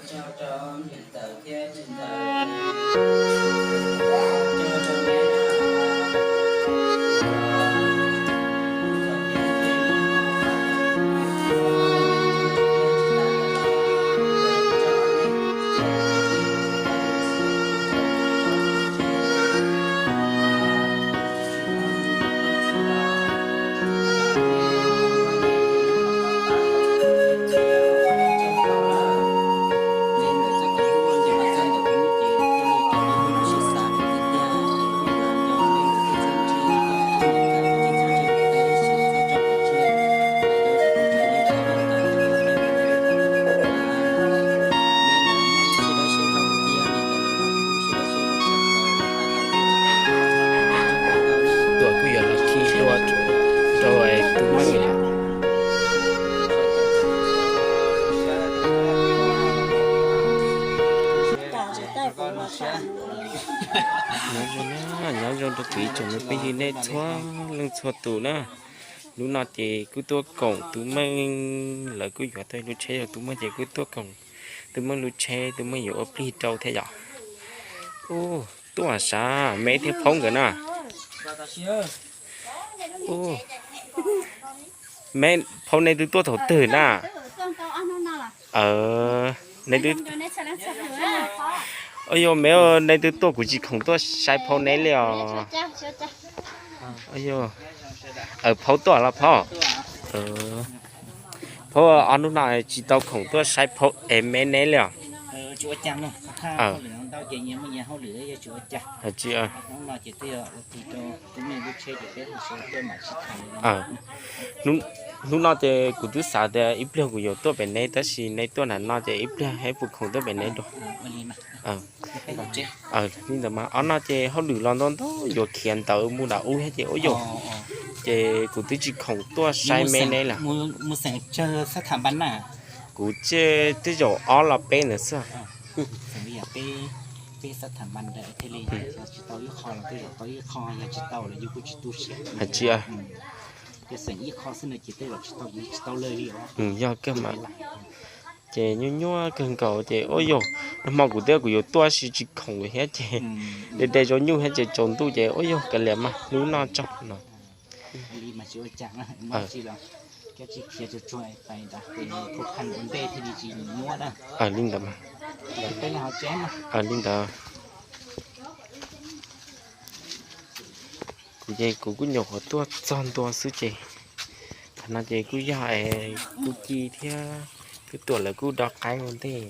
Tuam kuj yuav los khi dua rau tus Meej lawm. Nyob zoo rau kuv ib tsoom phooj ywg nej txhua leej txhua tus na. Hnub no ces kuj tuaj koom tus Meej, lawv kuj yuav tau lub tsheb rau tus Meej ces kuj tuaj koom tus Meej lub tsheb, tus Meej yuav ua plig rau thiab yom. Ub, tuaj sav me thiab Phaub nkawd na. Ub, me Phaub nej twb tuaj thaum twg na? Nej twb, ua yog me, nej twb tuaj kuv tsis khoom tuaj saib Phaub neb li os. Ua yog, Phaub tuaj los Phaub? Phaub ob hnub no tsis tau khoom tuaj saib Phaub es me neb li os. Tsis, hnub no ces kuv twb xav tias ib pliag kuv yuav tuaj pem neb tab sis neb tuaj nram no ces ib pliag peb puas khoom tuaj pem neb dua. Li ntawd mas ob no ces hauj lwm los ntau ntau yuav khiav ntawd mus nram ub thiab ces ua yog, ces kuv twb tsis khoom tuaj saib me neb lawm. Kuv twb, twb zaum ob los peb ntawd xwb. Hais tsis, yog kawg mas. Ces nyuaj nyuaj kawg nkaus ces ua yog, nag hmo kuv twb kuv yuav tuaj sis tsis khoom thiab ces de de zaub nyuj thiab ces tsaus ntuj ces ua yog kav liam mas hnub no tso no. Li ntawd mas. Li ntawd. Kuv ces kuv kuj nyuam qhuav tuaj txog ntua xwb ces thaum no ces kuj yog es kuv Ci thiab kuv Tuam lawv kuj dob qaib ua ntej.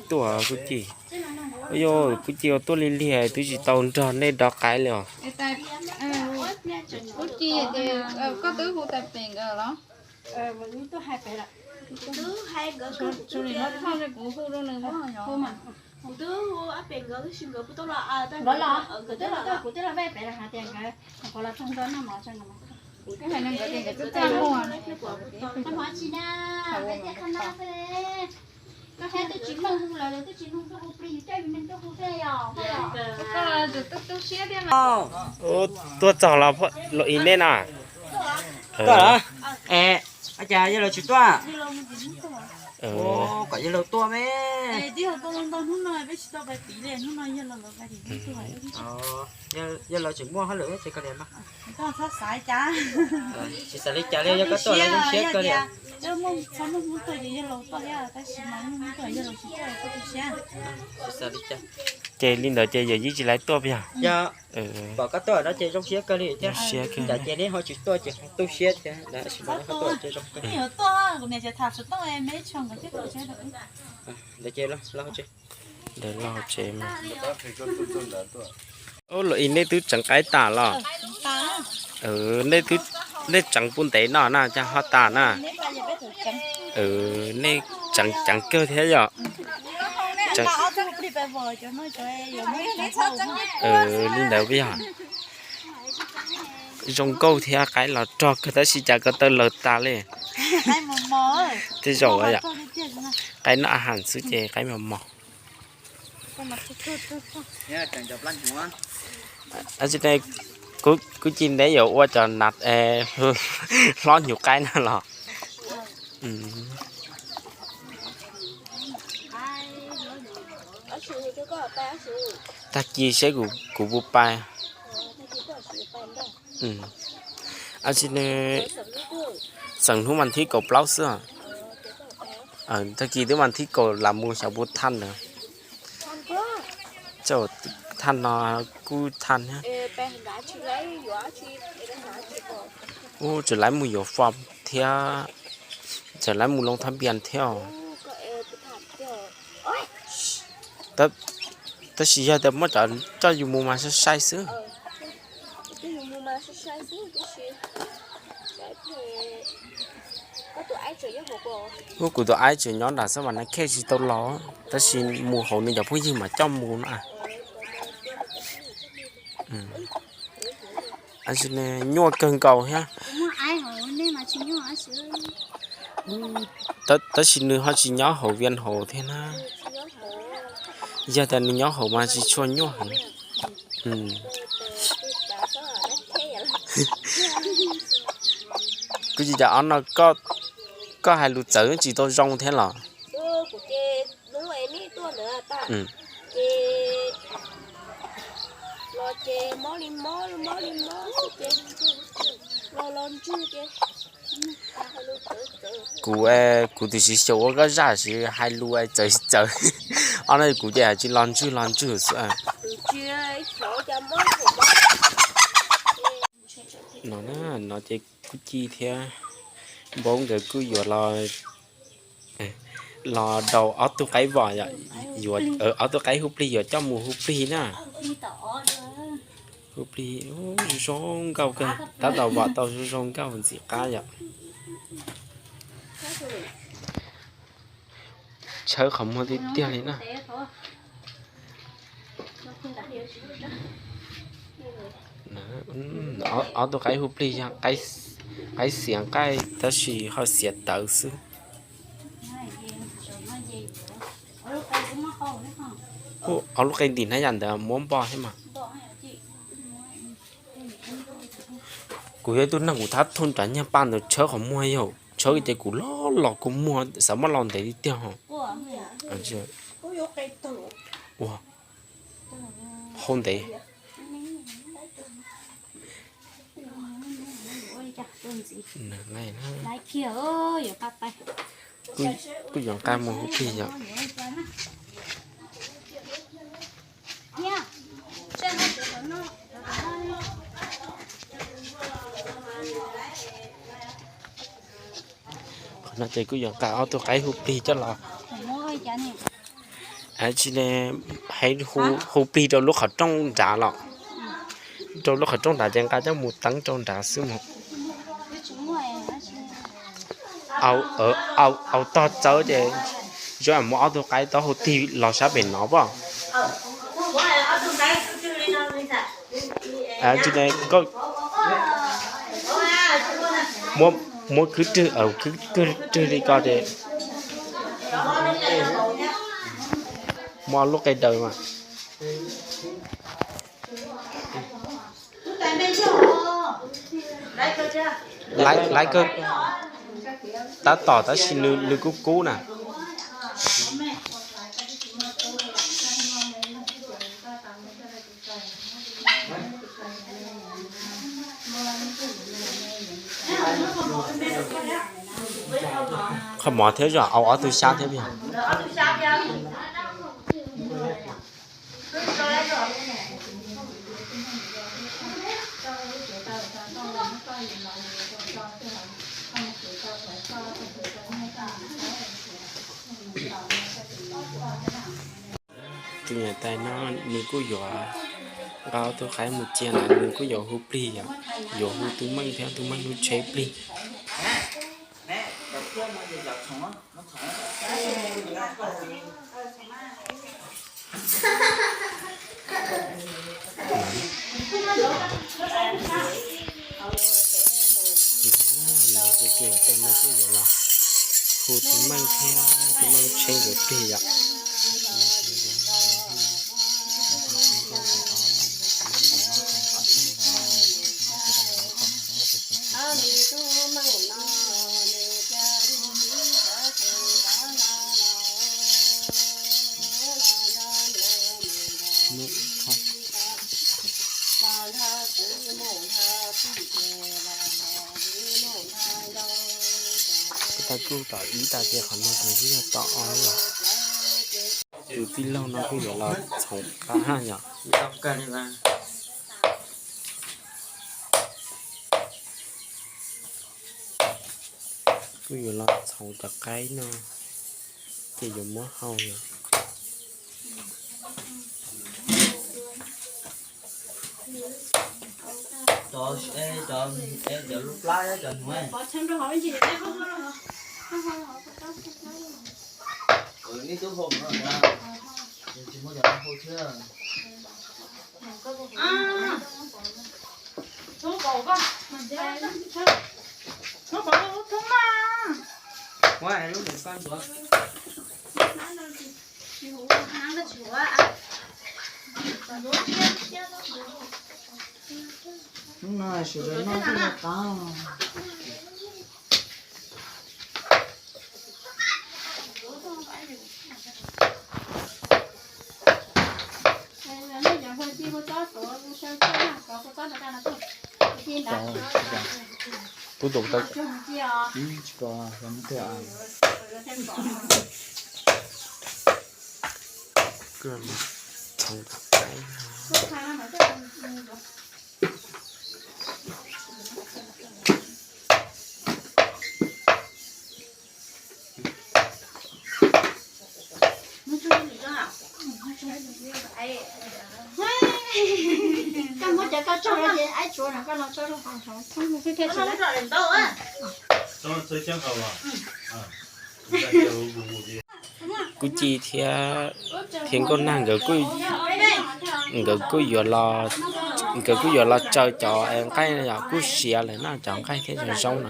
Tuaj kuv Ci, ua yog kuv Ci ua tuaj lig lig twb tsis tau nrog nej dob qaib li os. Kuv Ci, koj twb hu tais pem nkawd los? Kuv twb hu tais pem nkawd tab sis nkawd kuj tau los, kuv twb los, kuv twb los pem lawv hais tias nkawd qhuav los txog ntua noj mov tso. Kuv hais nkawd tias nkawd twb txaj muag. Koj saib twb tsis mloog hu lawv, lawv twb tsis mloog koj hu plig, coj yus neeg tuaj hu xwb os. Koj tu siab thiab mas. Tuaj txog los Los Is nej na? Tuaj los? Es, cas yawg laus tsis tuaj? Kom yawg laus tuaj me. Yawg laus tseem muaj hauj lwm ces koj li mas. Tsis xav li cas li, yog koj tuaj los zoo siab kawg li. Ces li ntawd ces yawm yij tsis laiv tuaj puas yog? Yog pom koj tuaj no ces zoo siab kawg li thiab. Cas ces neb ho tsis tuaj ces tu siab thiab. Ntawd ces los, ntawd los tsev mas. Ub, Los Is nej twb tseev qaib tas los? Nej, nej tseev puag ntev no na cas ho tas na? Nej tseev ceev kawg thiab yom? Li ntawd puas yog? Zoo nkauj thiab, qaib los rog kawg tab sis cas ko taw lawm tas li. Tej zaum qaib noj a has xwb ces qaib mos mos. Kuv Ci, neb yuav ua cov nas hlob hnyuv qaib na los? Tag kis seb kuv puas pais. Ab tsi ne, xeem hnub mas thib kaum plaub xwb. Tag kis twb mas thib kaum lam mus xyov puas thaj ntawd. Thaj no kuj thaj thiab. Ub, tseem laib mus yuav fom thiab, tseem laib mus loo thab npias thiab. Tab sis yog tias muab cov coj yus mus mas sai sai xwb. Ub, kuv tus aib tseem nyob nram xwb mas nws khej tsis tau los, tab sis mus hauv nws cov phooj ywg mas coj mus no. Nyuaj kawg nkaus thiab. Tab sis nws ho tsis nyob hauv Vias hauv thiab na. Yog tias nws nyob hauv mas tsis tshua nyuaj heev. Kuv tsis cas ob no, koj hais lus txawv tsis tau zoo thiab los? Kuv, kuv twb tsis xyaum ua koj zaj, tsis hais lus txawv txawv. Ob no kuv ces tsis los ntswg los ntswg xwb. No, no ces kuj ci thiab, npaum nkawd kuj yuav los, los rau ob tug qaib vom, yuav ob tug qaib hu plig, yuav coj mus hu plig na. Hu plig zoo nkauj kawg, tab tom vom tau zoo zoo nkauj ntxim qab yom. Tshawb qhov muag tiag tiag li na. Ob tug qaib hu plig yog qaib xiav nqaij tab sis ho xiav tawv xwb. Ob lub qe ntim hnab yam ntawd muab npo thiab mas. Kuv yog ib tug neeg kuv thab thooj nrad nyuag paj ntawd tshawb qhov muag yog tshawb ces kuv los los kua muag xav muab los ntev tiag tiag ho. Ua hau ntev. Kuj yuav nqa mus hu plig yom. Qhov no ces kuj yuav nqa ob tug qaib hu plig coj los. Tsis ne, hais hu plig rau lub qhov rooj nrad los? Rau lub qhov rooj nrad ces nqa coj mus teeb rau nrad xwb mog. Au tog txawb ces zoo muab ob tug qaib taub hau tig los sab pem no pob. Tsis ne, muab khwb rwg, khwb rwg li ko ces muab lub qe daws mas. Laiv kawg, tab tom tab sis nws kuj kub na. Qhov mov thiab yog au ob tug xyab thiab yog. Tus niam tais no nws kuj yuav nqa ob tug qaib mus cia lawm, nws kuj yuav hu plig yom, yuav hu tus meej thiab tus meej lub tsheb plig. Tus niam tais no kuj yuav los hu tus meej thiab tus meej lub tsheb nkawd plig yom. Kuj tom ib tag ces qhov no ces kuj yog tom ob lawm. Tus tij laug no kuj yuav los txhoov qab yom. Kuj yuav los txhoov cov qaib no ces yuav muab hau yom. Hnub no sawv daws noj thiaj li qab. Tub tus tau. Koj muab cov koj tso ces aib tsuav no koj los tso rau hauv. Kuv Ci thiab, thiab Nkauj Nag nkawd kuj, nkawd kuj yuav los, nkawd kuj yuav los tsaws cov nqaij no yom, kuj siav lawm no cov nqaij thiab cov zaub no.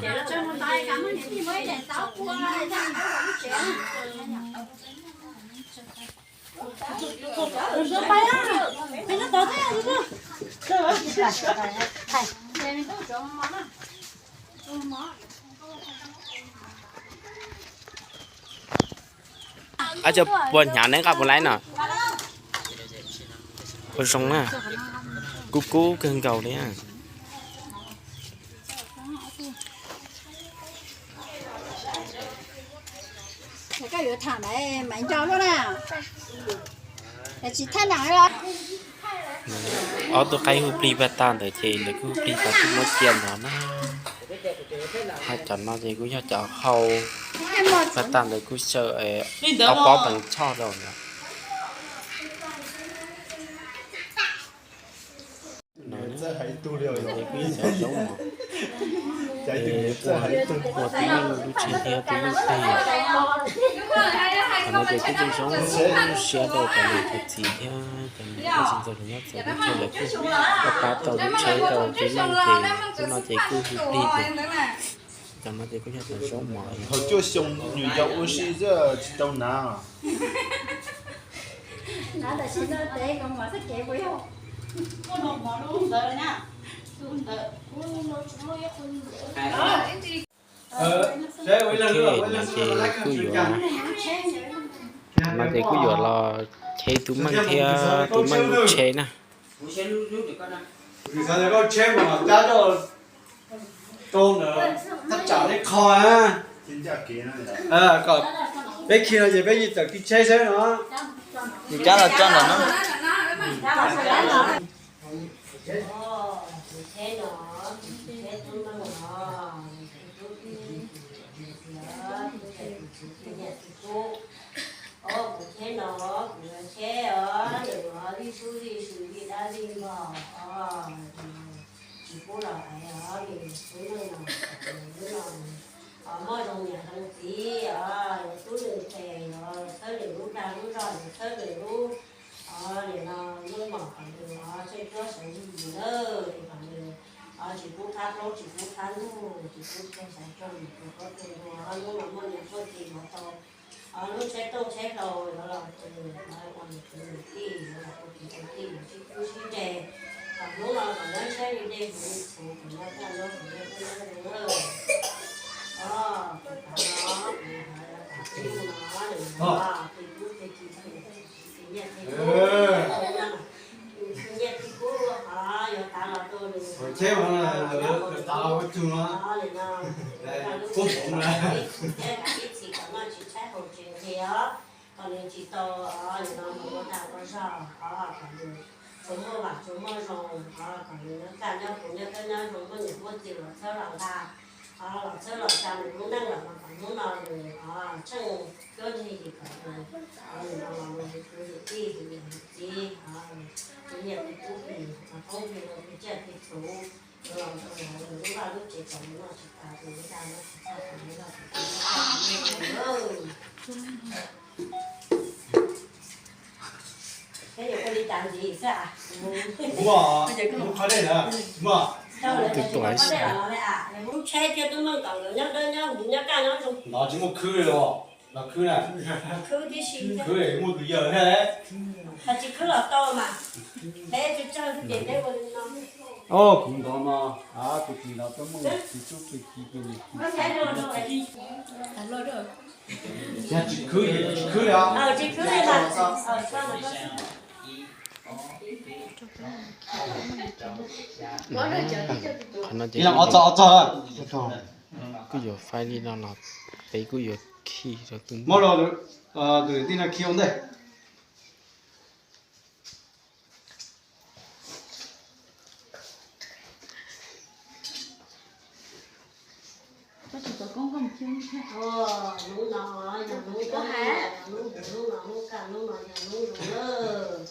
Ab, cov puas hnyav neb nqa puas laib no? Puas zoo na? Kub kub kawg nkaus li na. Koj yuav tham mas nco luaj na. Tsis thaj nam los. Ob tug qaib hu plig pag tag ntawd ces lawv kuj hu plig tau kuj muab cia ntawd na. Ho cov no ces kuj yog cov hau pag tag ntawd kuj xyaw ob pob peev choj rau ntawd. Ces kuj yog cov zaub mov, ua tib neeg lub tsheb thiab tib neeg teg. Qhov no ces kuj yog zaub siab rau cov niam cov txiv thiab cov niam txiv ntxawm txawm lawv kuj pab tau lub tsheb rau tib neeg ces lub no ces kuj hu plig ces cov no ces kuj yog cov zaub mov. Thaum cuaj xyoo nws yau ua si xwb tsis tau hnav. Ok, no ces kuj yuav, no ces kuj yuav los cheb tub Meej thiab tub Meej lub tsheb na. Peb khi no ces peb yeej tawm kev tsheb saib no. Nws cab los coj ntawm no. Kuv tsheb no kuv yuav tsheb os, lwm los lij sub lij sw lij dab lij npog os, tsis pub los hais os, nws tub neej no, nws lub no, os, muaj zoo niam zoo txiv os, yuav tub nws phem los txhawb nws lub dag lub zog, yuav txhawb nws lub, os, nim no lub mom qhov nws os, tsheej cuab sawv yig yim lawm es qhov nws os, tsis pub thab plaub tsis pub thab ntug, tsis pub tseg sawv tsoog, nws tus koj tus ntuag os, lub no muaj niam muaj txiv yuav tau os, lub tsheb rooj tsheb hlau yuav los tus, yuav ua niam tus niam tij, yuav los ua kwv ua tij, yuav sib hlub sib ze. Kom hnub no kom nyob ntshiab li dej huv li txhuv, kom nyob kaj nyob huv nyob kaj nyob zoo lawm. Os, kuv tav no, kuv tav no, kuv tav no, nws no, tus tub tus ki, tus nyiaj tus kub, tus nyiaj tus kub, yuav tav los rau nws. Tsheb no, tav los ua tug no, pub hmoov na. thiab ib txhis kom noj tsis tshaib haus tsis nqhis os. Kom nws tsis tau, nim no mus ua dag ua zog os, kom nws tsuas muaj vam tsuas muaj zoo os, kom nws nyob kaj nyob huv nyob dawb nyob zoo, muaj niam muaj txiv los txhawb los nqa os, los txhawb los tsa nws lub neej los kom hnub no nws os tsheej cuab lig kom nws os, nim no los mus kuv yawm tij kuv yawm txiv os, kuv niam kuv tub plig os, phooj ywg los tus tsiaj tus txhu los rau lawv lub vaj lub tsev kom nws noj tsis tas, tus lub dag noj tsis txog kom nws noj tsis tas. Peb yuav ua li cas ntxiv xwb a? Mus qhov dej na, mus. Tus tuam mus tsheb thiab tub meej kom nkawd nyob dawb nyob huv nyob kaj nyob zoo. Los tsis muaj khwb li os, los khwb na. Khwb tib si, khwb muaj tus yawg thiab. Tsis khwb los tau mas, peb tsis tsawg ces peb ua li no. Kuv ntov no, kuv tsis los tub meej tsis tub tsis ki. Yog tsis khwb, tsis khwb li os. Qhov no ces kuj yuav faib li no los peb kuj yuav khi rau tus, tus tij no khi ua ntej. Hnub no yog hnub, hnub no hnub kaj hnub no yog hnub zoo lawm.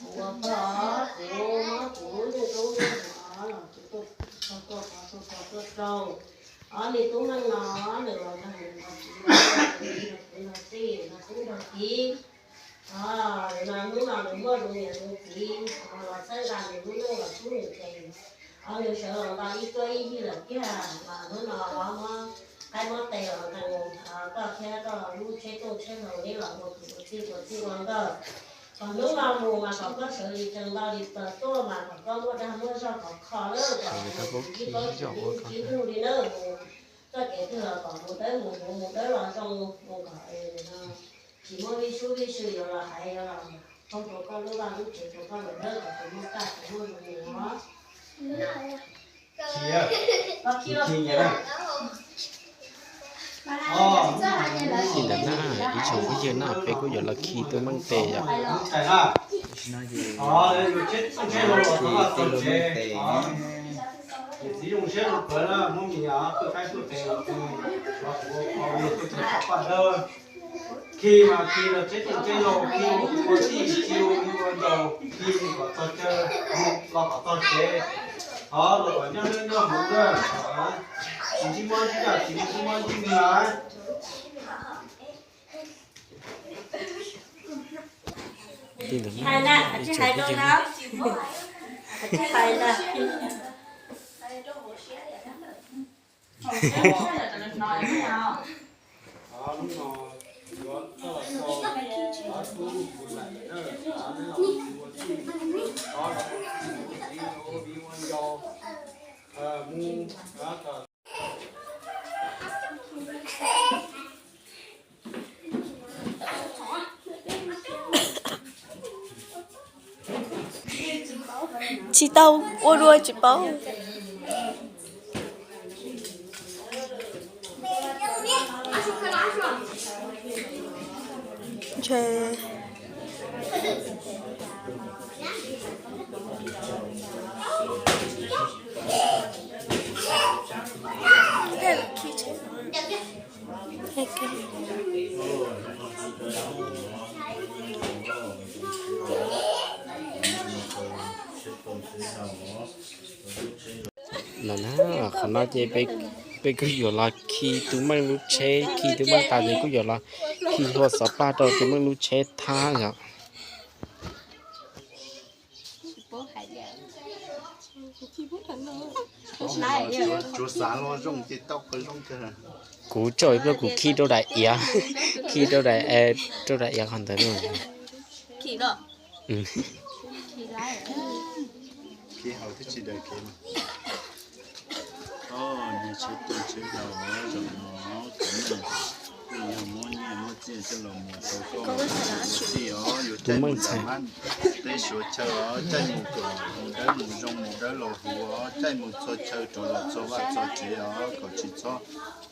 Kuv ua pog, kuv muab kuv lub yeej koob ntiab os los kuv tuaj, tuaj, tuaj, tuaj, tuaj rau ob niag tub meej no, nws los nrog nws nrog txiv, nrog txiv nrog tub nrog kiv. Hnub no nws muaj zoo niam zoo txiv los txhawb nqa nws lub neej los tub nws tes, nws sawv los nto ib cuab ib yig lawm kiag mas hnub no muab qaib muab tes los nqee koj thiab koj lub tsheb rooj tsheb hlau neb los ua kwv ua tij ua txij ua nkawm. Kom hnub no mus mas kom koj sawv li tsees nto li tawg tuaj mas kom koj muaj dag muaj zog kom kho lawm kom mus tsis paub tsis ntug li na, mus txoj kev twg los kom mus dawb mus huv mus dawb los zoo, mus kom tsis muaj vij sub vij sw yuav los hais yuav los poob rau koj lub vaj lub tsev rau koj lawm na, kom tsis muaj kaj tsis muaj zoo mus os. Li ntawd na, ib tsoom phooj ywg na, peb kuj yuav los khi tus meej tes yom. Khi tus meej tes, khi mas khi los tsheb txheej tsheb laus, khi ua txij, khi ua viv ua ncaus, khi mus kom txog chaw, los kom txog tsev, los kom nyob dawb nyob huv na, tsis ntsib mob ntsib yam, tsis ntsib mob ntsib nkeeg lawm. Hais ntag, tsis hais rau na, tsis hais ntag. Tsis tau, ua dua tsis paub. No na, qhov no ces peb kuj yuav los khi tus meej lub tsheb, khi tus meej tas ces kuj yuav los khi hlua xov paj rau tus meej lub tsheb thab yom. Kuv tso ib pliag kuv khi rau daim iav, khi rau daim, rau daim iav qhov ntawd. Tus meej ntxhais. Peb suav chaw os, caij mus kom mus dawb mus zoo, mus dawb los huv os, caij mus txog chaw rov los txog vaj txog tsev os, kom tsis txhob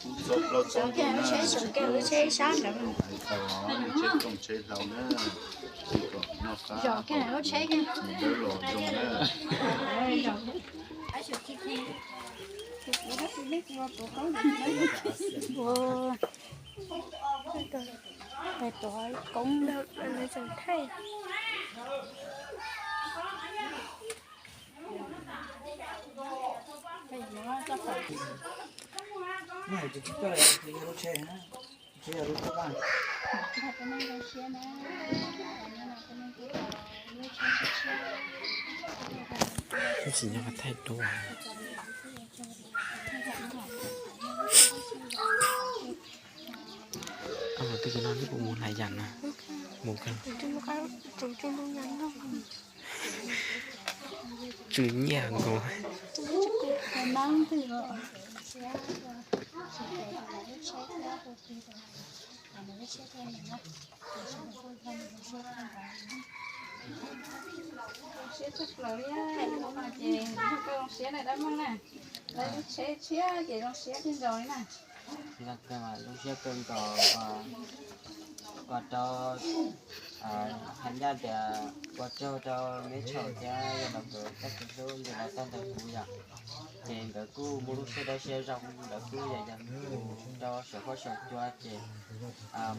kub txhob plaub txhob ntuj na, tsis kub txhob hais tau os, tsheb tooj tsheb hlau na, kom noj qab mus dawb los zoo na. Tab sis nyob qhov thaij duab. Twb yog no neb puas mus hlais yam na? Mus kawg. Tsw nyiaj nkaus. Zoo siab tshaj plaws li, ces zoo siab na dab Meej na. Lawv lub tsheb tshiab ces zoo siab kawg nkaus li na. Zoo siab kawg nkaus, ua rau, hais ncaj tias ua tsaug rau Meb Tshau thiab yawg Laus nkawd txoj kev hlub nce los txog ntawm kuv yom. Ces nkawd kuj muaj lub siab dawb siab zoo, nkawd kuj yog yog kuv rau saum huab saum cua ces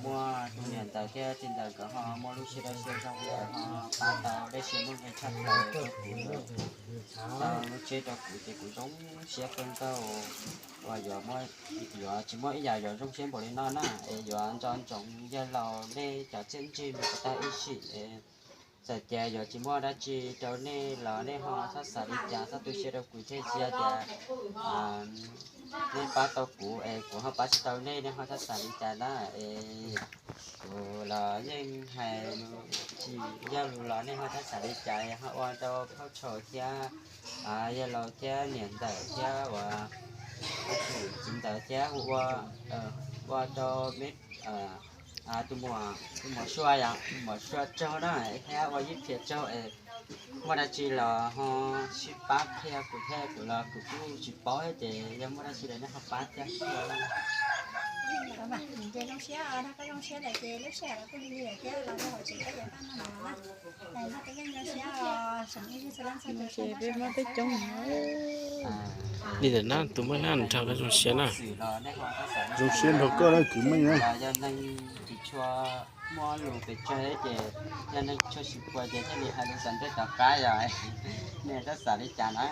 muaj tus niam ntxawm thiab txiv ntxawm nkawd ho muaj lub siab dawb siab zoo, nkawd ho pab tau dej siab muaj nqis tshaj plaws rau kuv, tau lub tsheb rau kuv ces kuv zoo siab kawg nkaus. Uas yuav, yuav tsis muaj ib yam yuav zoo siab npaum li no na, es yuav nco ntsoov yawg laus nej cov txiaj ntsig mus kom tag ib sim. Txawm tias yuav tsis muaj dab tsi rau nej los nej ho txhob xav li cas, txhob tu siab rau kuv thiab, tsis yog tias nej pab tau kuv es kuv ho pab tsis tau nej, nej ho txhob xav li cas na. Es kuv los yeej hais tsis yog lus los nej ho txhob xav li cas, ho ua rau Phauj Tshau thiab yawg laus thiab niam ntxawm thiab uas txiv ntxawm thiab ua, ua rau me tus muam, tus muam Sua yom, tus muam Sua tsaug na, thiab ua Yeej Phiam tsaug es muaj dab tsi los ho sib pab qhia kuv thiab, kuv los kuv kuj tsis paub ces yog muaj dab tsi los nej ho pab thiab. Ces zoo siab, koj zoo siab lawm ces lub sij hawm los kuj lig lig lawm thiab, los rau hauv tsev koj yuav pab noj mov na. Ces peb muab peb coob. Li ntawm na tus Meej na, nrog koj zoo siab na. Zoo siab nrog koj na kwv Meej na. Muaj lus pes tsawg ces yog neeg tshua sis pua ces thiaj li hais lus tom ntej tom qab yom. Nej txhob xav li cas na,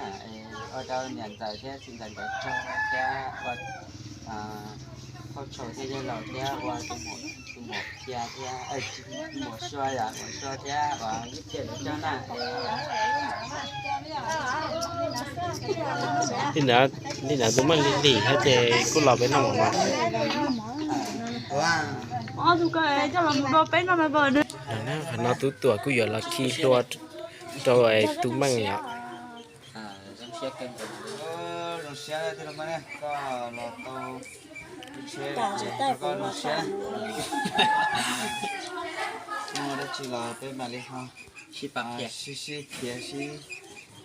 ua rau niam ntxawm thiab txiv ntxawm nkawd tsaug thiab ua Phauj Tshau thiab yawg laus thiab ua tus muam Phia thiab, tus muam Sua yom, muam Sua thiab ua Yeej Phiam lawv tsaug na. Li ntawd, li ntawd tus Meej lig lig thiab ces kuj los peb noj mov mas. Qhov no tub Tuam kuj yuav los khi hlua rau tus Meej yom. Muaj dab tsi los peb mam li ho sib, sib khiav sib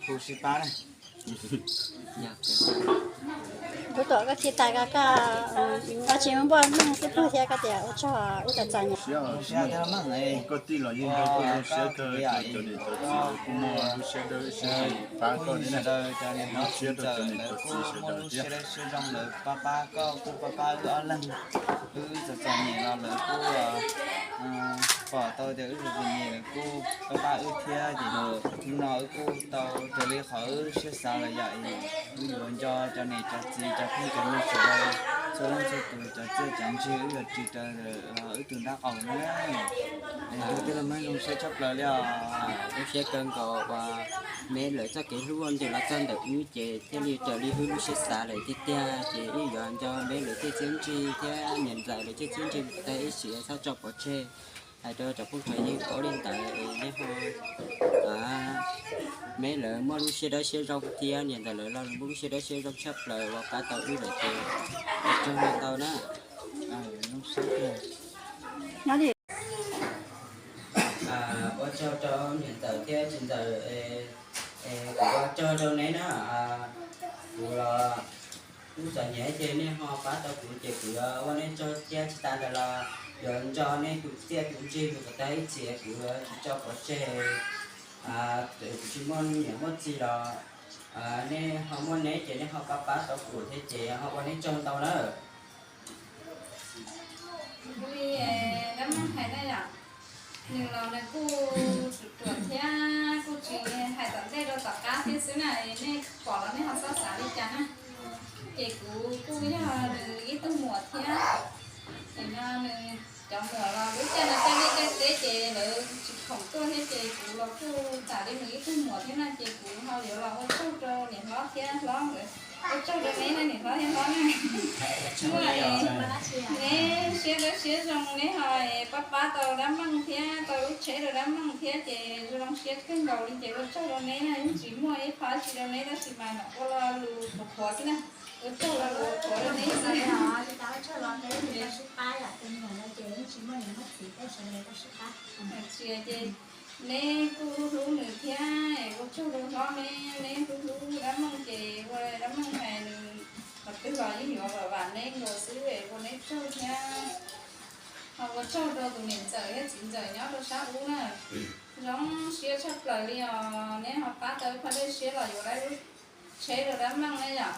hu sib pab na. Kuv tuaj koj txhij tag koj, koj tsis muaj npoj noj xwb pug thiab koj tias ua tsaug wb tau txom nyem. Koj tij los yeej nrog koj zoo siab kawg, cov niam cov txiv kuj muaj lub siab dawb siab zoo pab koj thiab na. Zoo siab rau cov niam cov txiv sawv daws thiab. Pab pab koj kuj pab pab wb ob leeg, wb txom txom nyem los lawv kuj pom tau tias wb txom txom nyem lawv kuj pab pab wb thiab ces hnub no wb kuj tau raws li qhov wb siab xav lawm yom. Wb yuav nco cov niam cov txiv cov phooj cov ywg sawv daws txhua leej txhua tus cov txiaj cov ntsig wb yuav ris raws wb tus nrab qaum na. Tus tij laug Meej zoo siab tshaj plaws li os. Zoo siab kawg nkaus uas Meb lawv txoj kev hlub nce los txog ntawm wb ces thiaj li raws li wb lub siab xav lawm tiag tiag ces wb yuav nco Meb lawv tej txiaj ntsig thiab niam ntxawm lawv tej txiaj ntsig tag ib sim txhob tso pov tseg. Hais rau cov phooj cov ywg paub li ntawd es nej ho, Meb lawv muaj lub siab dawb siab zoo thiab niam ntxawm lawv los muaj lub siab dawb siab zoo tshaj plaws uas pab tau wb lawm ces ua tsaug ntau na. Ua tsaug rau niam ntxawm Txiv ntxawm, kuv ua tsaug rau neb na. Kuv los kuv txom nyem ces nej ho pab tau kuv ces kuv ua neb tsaug thiab. Tsis tas ntawd los yuav nco nej tus txiaj tus ntsig mus kom tag ib txhis, kuv tsis tso pov tseg. Kuv tsis muaj niam muaj txiv los nej ho muaj neb ces nej ho pab pab tau kuv thiab ces ho ua neb tsaug ntau na. Li dab neeg hais na yom, nws los nws kuj ruam ruam thiab kuj tsis hais tom ntej rau tom qab thiab xwb na, nej pom los nej ho txhob xav li cas na. Ces kuv kuj yog nws ib tug muam thiab. Ces no nws cov muam los lub caij no caij liaj caij teb ces lawv tsis khoom tuaj thiab ces kuv los kuj tam li nws ib tug muam thiab no ces kuv ho yuav los ua tsaug rau niam hlob thiab hlob nkawd, ua tsaug rau neb na niam hlob thiab hlob na. Muaj neb siab dawb siab zoo neb ho pab pab tau dab neeg thiab tau lub tsheb rau dab neeg thiab ces zoo siab kawg nkaus li ces ua tsaug rau neb na. Yeej tsis muaj ib qho tsis rau neb tab sis mas ua lo lus qhuav qhuav xwb na. Ua tsaug lo lus qhuav rau neb xwb. Tsis ces neb kuj hlub hlub nws thiab ua tsaug rau hlob neb, neb hlub hlub dab neeg ces ua dab neeg hais nws qhov twg los yeej yuav vam vam neb nkaus xwb es ua neb tsaug thiab. Ho ua tsaug rau tus niam ntxawm thiab txiv ntxawm nyob rau sab ub na. Zoo siab tshaj plaws li os, neb ho pab tau ib qho dej siab los yuav lub tsheb rau dab neeg na yom.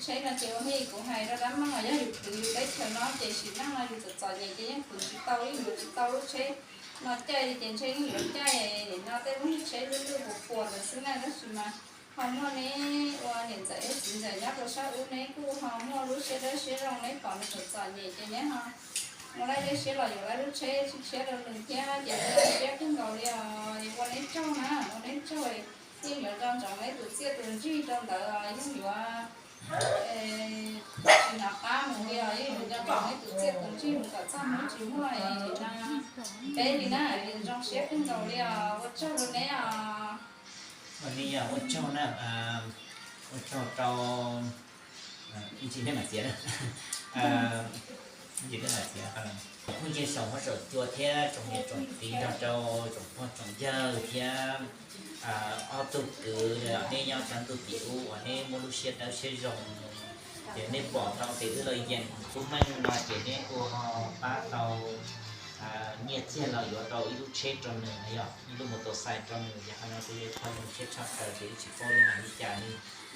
Tsheb no ces ua li kuv hais rau dab neeg los yog yus khwv yus teb chaws no ces sim neej no yus txom txom nyem ces yeej khwv tsis tau, yeej yuav tsis tau lub tsheb no caij li ces ntshe yeej yuav caij no tej lub tsheb lwj lwj puas puas ntawd xwb na tab sis mas ho muaj neb ua niam ntxawm thiab txiv ntxawm nyob rau sab ub neb kuj ho muaj lub siab dawb siab zoo neb pom nws txom txom nyem ces neb ho ua lub dej siab los yuav lub tsheb tshiab rau nws thiab ces zoo siab kawg nkaus li os. Ua neb tsaug na, ua neb tsaug, yeej yuav nco ntsoov neb tus txiaj tus ntsig rau ntawd os, yeej yuav tsis hnov qab mus li os, yeej yuav nco ntsoov neb tus txiaj tus ntsig mus kom txog hnub tsis muaj no peb li na. Zoo siab kawg nkaus li os, ua tsaug rau neb os. Ua li yog ua tsaug na, ua tsaug rau, ib ntsis nej mam txiav na, ib ntsis nej mam txiav, kuv nce xyoo muab saum cua thiab tsoom niam tsoom txiv nrog rau tsoom pog tsoom yawg thiab ob tug kwv nej nyob sab ntuj tim ub uas neb muaj lub siab dawb siab zoo, ces nej pom tau tias wb los yees tub meej no ces neb ua pab tau nyiaj txiag los yuav tau ib lub tsheb rau nws na yom, ib lub mos tos xais rau nws, ces qhov no kuj yog qhov zoo siab tshaj plaws ces wb tsis paub li hais li cas li.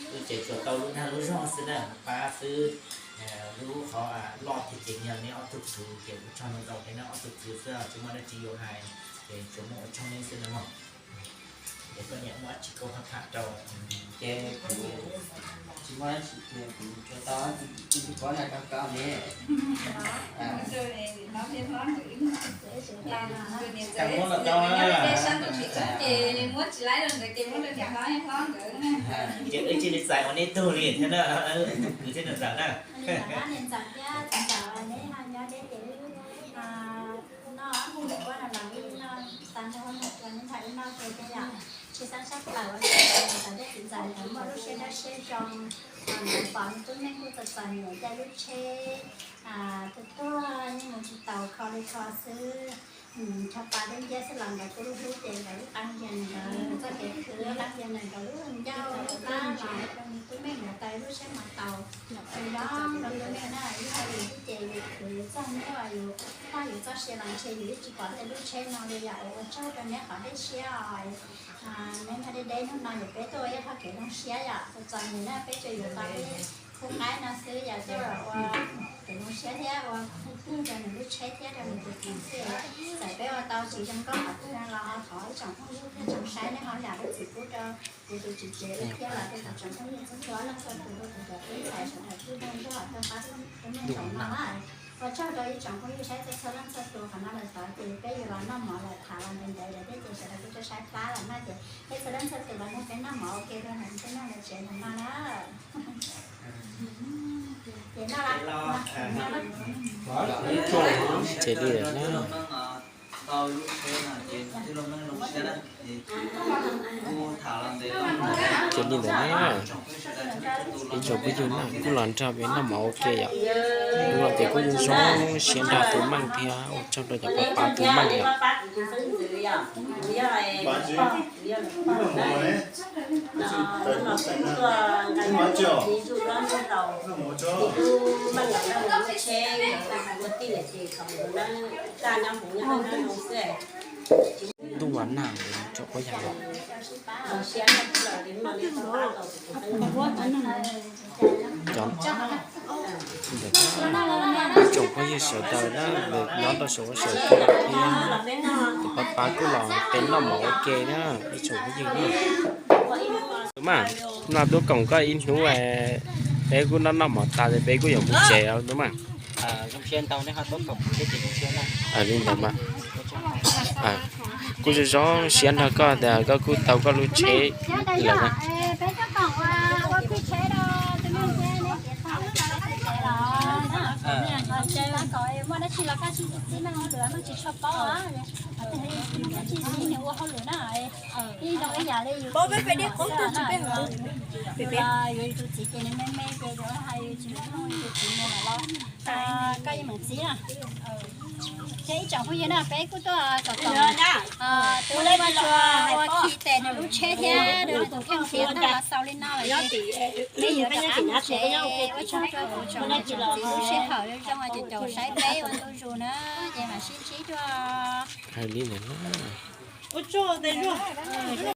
Wb ces tsuas tau lub dag lub zog xwb na, pab xwb. Lub qhov loj tiag ces yog neb ob tug kwv ces ua tsaug ntau ntau rau neb ob tug kwv xwb, tsis muaj dab tsi yuav hais, ces tsuas muaj ua tsaug neb xwb na mog. Ces koj niam muaj dab tsi koj ho tham rau, ces kuv tsis muaj dab tsi ces kuv tsuas tau ib tug pov nag rau koj ne. Ces muab los rau na. Ces muab tsis laib rau nkawd ces muab rau niam hlob hlob nkawd na. Ces wb cia li txais ua neb tug li thiab na, tus kwv thiab tus ntxawm na. Niam ntxawm thiab txiv ntxawm neb ho nyob deb ces wb noj hu kuab no los wb noj tag nrho hu tus neb ntxhais wb noj ke thiab yom. Tshwj xeeb tshaj plaws ua rau niam ntxawm thiab txiv ntxawm nkawd muaj lub siab dawb siab zoo, nkawd pom tub neej kuj txom txom nyem caij lub tsheb tuag tuag yeej mus tsis taus kho li kho xwb. Ncho pa deb nciab xwb los nkawd kuj hlub ces nkawd wb qee kiag nkawd txoj kev khwv, qee kiag nkawd lub ncauj lub qab los rau tub neej nkawd tau ib lub tsheb mos taus. Ces zoo rau tub neej na, ib hais yus twb ces yus khwv txog hnub uas yus tag yus txoj sia los ntshe yus twb tsis pom tej lub tsheb no li yom. Ua tsaug rau neb qhov dej siab os. Neb nyob deb deb hnub no ces peb tuaj ua ib qho kev zoo siab yom, txom txom nyem na peb tsuas yuav tau ib khub qaib no xwb yom, tuaj ua kev zoo siab thiab ua qhov twg rau nws lub tsheb thiab rau nws tus kheej xwb. Txawm peb ua tau tsis zoo nkauj qhov twg los thov ib tsoom phooj ywg thiab tsoom saib nej ho zam lub txim pub rau kuv tus tswv tsev thiab los rau tsoom phooj ywg txhua txhua leej txhua tus, rau kuv cov tub ntxhais sawv daws kuj zoo nraug tuaj pab tub neej tsoom no na. Ua tsaug rau ib tsoom phooj ywg saib txhua txhua leej txhua tus, qhov no lawm tod ces peb yuav los noj mov lawm tham los ntev ntev lawm thiab ces sawv daws kuj tau saib plab lawm no ces peb txhua leej txhua tus los nrog peb noj mov ua ke rau ntawm peb noj ntawm tsev ntawm no na. Ces noj lawm. Ces li lawm na. Ces li ntawd na, ib tsoom phooj ywg na kuj los nrog peb noj mov ua ke yom. Kuv los ces kuj zoo zoo siab nrog tus meej thiab ua tsaug rau cov pab pab tus meej yom. Ntuj vas nag tsoom phooj ywg, ib tsoom phooj ywg sawv daws na, nyob rau saum huab saum cua thiab, tus pab pab kuj los peb noj mov ua ke na, ib tsoom phooj ywg na. Tub mas, no tub koom koj ib hnub, peb kuj noj noj mov tas peb kuj yuav mus tsev os tub mas. Li ntawd mas, kuj zoo zoo siab nrog koj tias koj kuj tau koj lub tsheb lawm na. Koj yeej meem txiv na. Ces ib tsoom phooj ywg na, peb kuj tuaj kom kom tus Vaj Tsua ua khi tes nws lub tsheb thiab nws tus kheej khiav tag los xaus li no lawm ces peb yuav rov qab mus tsev. Ua tsaug rau kuv tsoom niam tsoom txiv lub sij hawm zoo zoo ces caum saib peb ua ntu zus na, ces mam sib ntsib dua. Hais li ntawd na.